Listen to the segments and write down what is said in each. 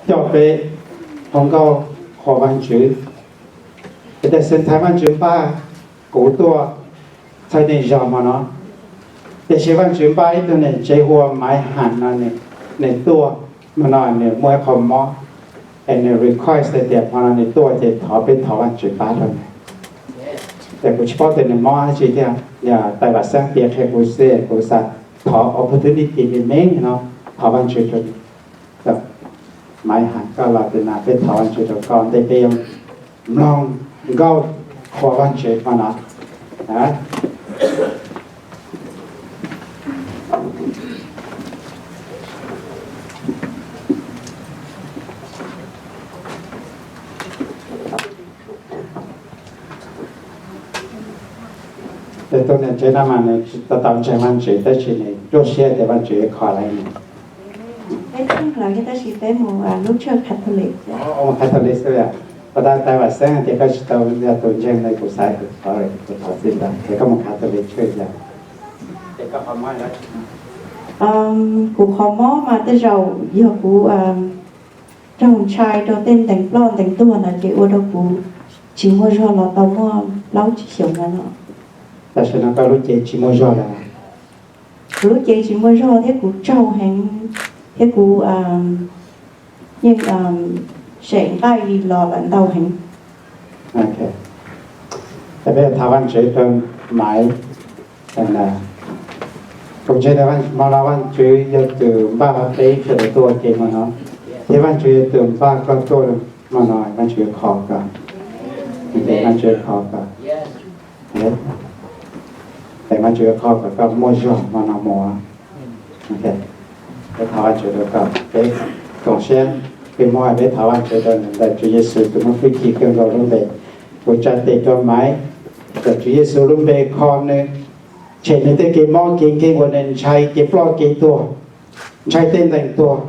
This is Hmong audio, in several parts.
coj peb hluas nkauj qhuas Vajtswv. Ces tais xeev Thaib Vajtswv npaj kuv tuaj txhais tes zog hmo no, tiam sis Vajtswv npaj ib tug niam tsev hu ua Maiv Ham no, nws tuaj hmo no nws muaj ib qho mob, es nws request tias hmo no nws tuaj ces thov peb thov Vajtswv pab rau nws. Ces kuv tsis paub tias nws mob dab tsi thiab, yog tais Vam Xeeb piav qhia kuv xwb, kuv xav thov opportunity me me no thov Vajtswv rau nws. Maiv Ham, koj los tim no peb thov Vajtswv rau koj ntej peb yuav mloog nkauj qhuas Vajtswv hmo no. Tus niam tsev no mas nws tsis tau ntseeg Vajtswv tab sis nws ruaj siab tias Vajtswv yuav kho lawv nws. Peb txheej lawm thiab tab sis peb mus lub church Catholic. Mus Catholic xwb yom. Pas tas tais Vam Xeeb hais tias koj tsis tau yog tus ntseeg no kuv xav kuv thov, kuv thov txim ntawd es koj mus Catholic church yom. Kuv qhov mob mas tej zaum yog kuv raug ntshai rau tej ntees ploj ntees tuag ntawd ces ua rau kuv tsis muaj zog los tau muaj plaub tsib xyoos no no. Tam sim no koj lub cev tsis muaj zog lawm. Kuv lub cev tsis muaj zog thiab kuv tsaug heev thiab kuv yeej sem nqaij los lawm ntau heev. Peb thov Vajtswv rau Maiv. Kuv ntseeg tias hmo no Vajtswv yog tus npaj peb sawv daws tuaj ua ke hmo no, thiab Vajtswv yog tus npaj koj tuaj hmo no, Vajtswv yuav kho koj. Vajtswv yuav kho koj. Vajtswv yuav kho kom koj muaj zog hmo no mus. Peb thov Vajtswv rau koj. Peb koom siab, peb muab peb thov Vajtswv rau nws ntawm Tswv Yexus tus muaj hwj chim kawg nkaus lub npe. Kuv tsa tes rau Maiv, ntawm Tswv Yexus lub npe kho nws, tshem nws tej kev mob kev nkeeg uas nws ntshai kev ploj kev tuag, ntshai tej ntees tuag.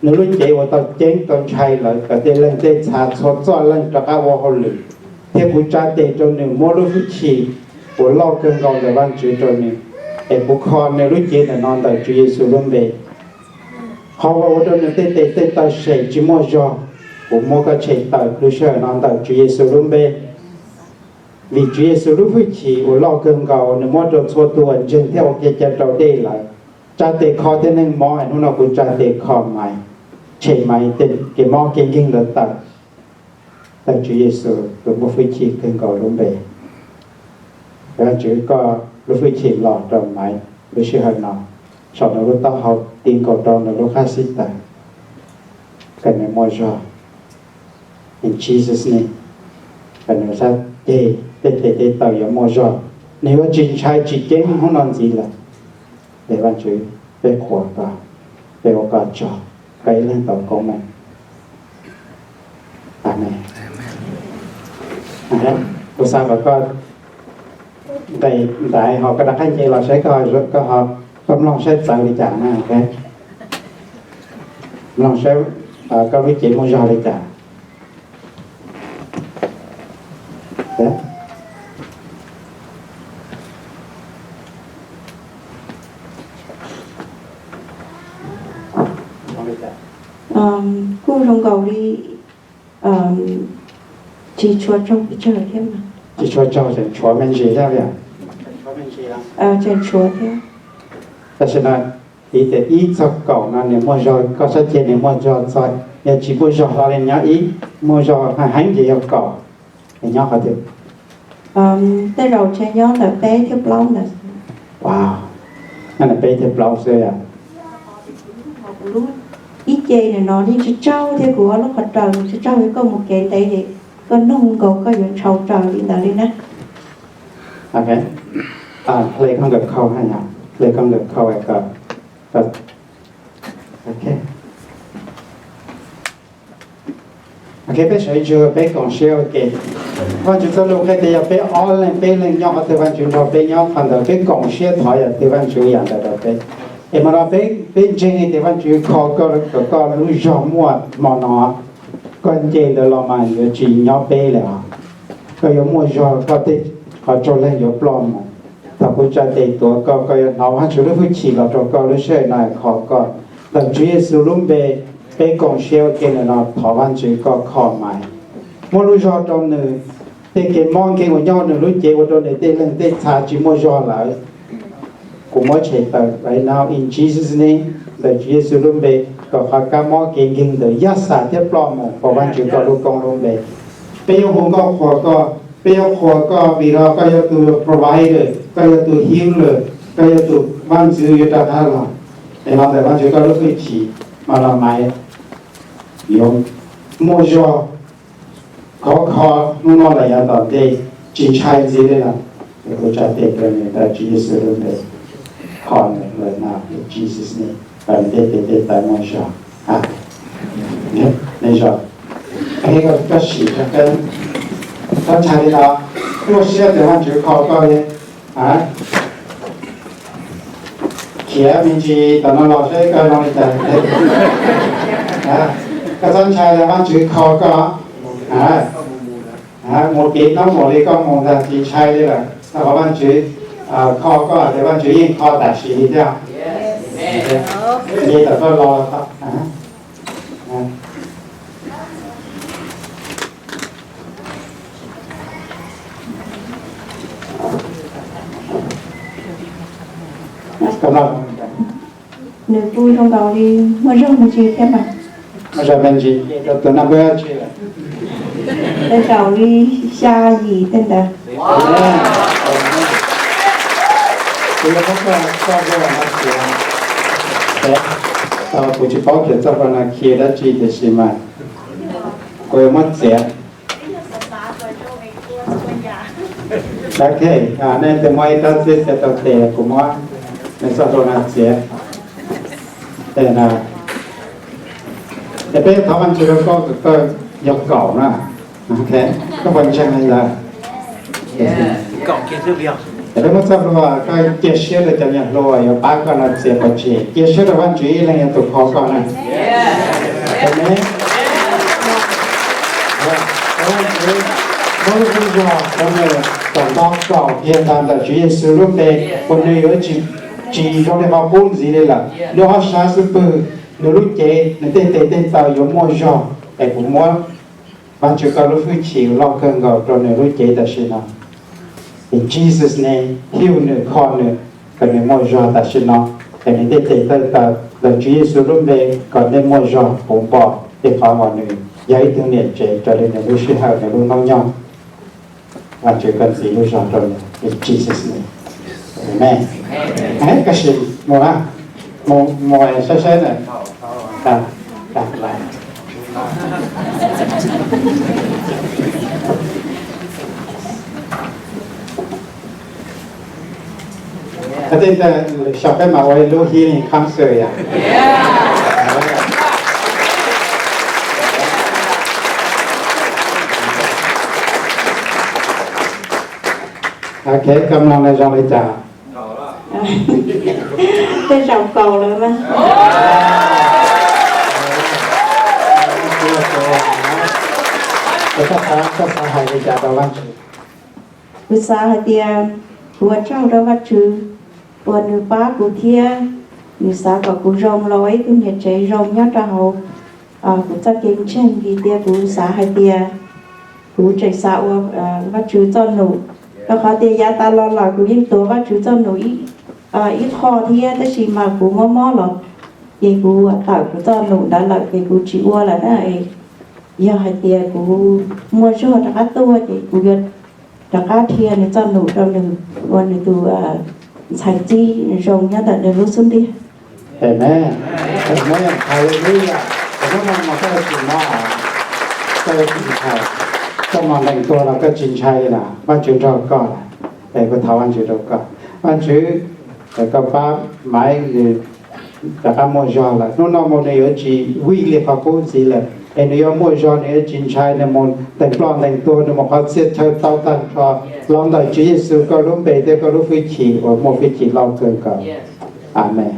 Nws lub cev uas tau ceeb tau ntshai lawm kom tej leeg tej txha txhua txoj leeg rov qab ua hauj lwm, thiab kuv tsa tes rau nws muab lub hwj chim uas loj kawg nkaus ntawm Vajtswv rau nws, es kuv kho nws lub cev ntawm no ntawm Tswv Yexus lub npe. Qhov uas ua rau nws tej tes tej taw sem tsis muaj zog, kuv muab koj tshem tawm lub sij hawm no ntawm Tswv Yexus lub npe. Vim Tswv Yexus lub hwj chim uas loj kawg nkaus nws muab rau txhua tus uas ntseeg thiab ua kev cai raus dej lawm. Tsa tes kho tej neeg mob, hnub no kuv tsa tes kho Maiv, tshem Maiv tej kev mob kev nkeeg ntawd tawm, ntawm Tswv Yexus tus muaj hwj chim kawg nkaus lub npe. Vajtswv koj lub hwj chim los rau Maiv lub sij hawm no, saum nws lub taub hau ti nkaus rau nws lub qab xib taws, kom nws muaj zog. In Jesus' name, kom nws sab ceg tej tes tej taw yuav muaj zog, nws yuav tsis ntshai tsis ceeb hnub no ntxiv lawm. Es Vajtswv, peb qhuas koj, peb ua koj tsaug, koj ib leeg tau koob meej. Amees. Kuv xav kom koj nqes ntaiv ho koj rov qab nce los saib koj, koj mloog saib txawv li cas na. Mloog saib koj lub cev muaj zog li cas. Kuj zoo nkaus li tsis tshua tsaug pes tsawg thiab mas. Tsis tshua tsaug, tseem tshuav me ntsis thiab li. Tseem tshuav thiab. Tam sim no piv tias ib txog kaum no nws muaj zog, koj sab ceg nws muaj zog txog, yog tsis muaj zog hlo li nyob ib, muaj zog heev ces yog kaum. Nws nyob qhov twg? Tej zaum ntshe nyob ntawm peb thiab plaub ntawd. Wow, nyob ntawm peb thiab plaub xwb yom. Ib ce nim no yeej tsis tsaug thiab, kuv ob lub qhov raws tsis tsaug, koj mus kev ntev ces koj nug nkaus koj yuav ntshau raws li ntawd li na. Ok, hle koj nkawm khau, hle koj nkawm khau. Ok. Ok, peb sawv ntsug peb koom siab ua ke. Vajtswv txoj lus qhia tias yog peb ob leeg peb leeg nyob qhov twg Vajtswv nrog peb nyob qhov ntawd, peb koom siab thov yam twg Vajtswv yam ntawd rau peb. Es hmo no peb, peb ntseeg tias Vajtswv kho koj kom koj lub zog muaj hmo no, koj nce ntawd los mas yuav tsis nyob peb lawm os. Koj yuav muaj zog, koj tej qhov tsaug leeg yuav ploj mus. Thaum kuv tsa tes tuav koj, koj yuav hnov Vajtswv lub hwj chim los rau koj lub sij hawm no, kho koj ntawm Tswv Yexus lub npe. Peb koom siab ua ke ntawm no thov Vajtswv koj kho Maiv, muab lub zog rau nws. Tej kev mob nkeeg uas nyob nws lub cev ua rau nws tej leeg tej txha tsis muaj zog lawm, kuv muab tshem tawm right now in Jesus' name, ntawm Tswv Yexus lub npe, kom qhov kab mob kev nkeeg ntawd yaj xam thiab ploj mus rau Vajtswv koj lub koob lub npe. Peb yuav hu nkauj qhuas koj, peb yuav qhuas koj vim yog koj yog tus provider, koj yog tus healer, koj yog tus vaj ntxwv yuav rov qab los. Es los ntawm Vajtswv koj lub hwj chim mas los Maiv yuav muaj zog khov kho hnub no los yav tom ntej, tsis ntshai ntxiv li lawm. Es kuv tsa tes rau nws ntawm Tswv Yexus lub npe, kho nws right now in Jesus' name, kom nws tej tes tej taw muaj zog. Nej zog, koj sim, koj ntshai li no, muaj siab tias Vajtswv kho koj li. Khiav me ntsis tom no los saib koj zoo li cas. Koj txhob ntshai, Vajtswv kho koj. Mus kev hnub mus li koj mus ntag, tsis ntshai li lawm. Thov Vajtswv kho koj tias Vajtswv yeej kho tam sim li thiab. Nce tom koj los. Nws kuj zoo nkaus li muaj zog me ntsis thiab mas. Muaj zog me ntsis, tus no muaj zog tsis? Tej zaum li xya yim tej ntawd. Kuv yuav muab koj txoj hlua no txiav. Kuv tsis paub qhia txoj hlua no khi dab tsi tiam sis mas kuv yuav muab txiav. Ok, nej tus muaj ib rab txib txiav taw tes, kuv muab nws txoj hlua no txiav. Es peb thov Vajtswv rau koj, koj yog kaum na. Ok, koj puas ntseeg li ntawd? Es peb muab txoj hlua, koj cia siab rau cov niam hluas yuav pab koj no txiav pov tseg, cia siab rau Vajtswv ib leeg yog tus kho koj na. Amen. Muab lub koob zog rau nws kom nto kaum kiag ntag ntawm Tswv Yexus lub npe, uas nws yuav tsis zoo li qhov qub ntxiv li lawm. Nws ob sab xub pwg, nws lub cev, nws tej tes tej taw yuav muaj zog. Es kuv muab Vajtswv koj lub hwj chim loj kawg nkaus rau nws lub cev tam sim no. In Jesus' name, heal nws, kho nws, kom nws muaj zog tam sim no. Es nws tej tes tej taw, ntawm Tswv Yexus lub npe, kom nej muaj zog puv npo li qhov uas nws yog ib tug niam tsev raws li nws lub sij hawm nws lub hnub nyoog. Vajtswv koj ntxiv lub zog rau nws, in Jesus' name. Amen. Koj sim mus na, mus saib saib na. Tej ntawd lwm xyoo peb mam ua ib lub healing concert yom. Ok, koj mloog no zoo li cas? Tej zaum kaum lawm mas. Koj xav hais li cas rau Vajtswv? Kuv xav hais tias kuv ua tsaug rau Vajtswv uas nws pab kuv thiab nws xav kom kuv zoo los ua ib tug niam tsev zoo nyob rau hauv kuv txoj kev ntseeg. Vim tias kuv xav hais tias kuv tseem xav ua Vajtswv txoj num, rau qhov tias yav tas los lawm kuv yeej tuav Vajtswv txoj num ib qho thiab, tab sis mas kuv mob mob los ces kuv tawm kuv txoj num ntawd lawm ces kuv tsis ua lawm na. Yog hais tias kuv muaj zog rov qab tuaj ces kuv yuav rov qab dhia nws txoj num rau nws ua nws tus ntxhais txib zoo nyob ntawm nws lub xub ntiag. Amen. Amen. Hallelujah. Hnub no mas koj tsis mob, koj tsis ntshai, koj mos ntees tuag los koj tsis ntshai li na, Vajtswv nrog koj lawm. Es kuv thov Vajtswv rau koj, Vajtswv, koj pab Maiv nws rov qab muaj zog lawm. Hnub no mus nws yuav tsis weak li qhov qub ntxiv lawm, es nws yuav muaj zog, nws yuav tsis ntshai, nws mus ntees ploj ntees tuag, nws mus qhov txhia chaw tau tag nrho, los ntawm Tswv Yexus koj lub npe thiab koj lub hwj chim uas muaj hwj chim loj kawg nkaus. Amen.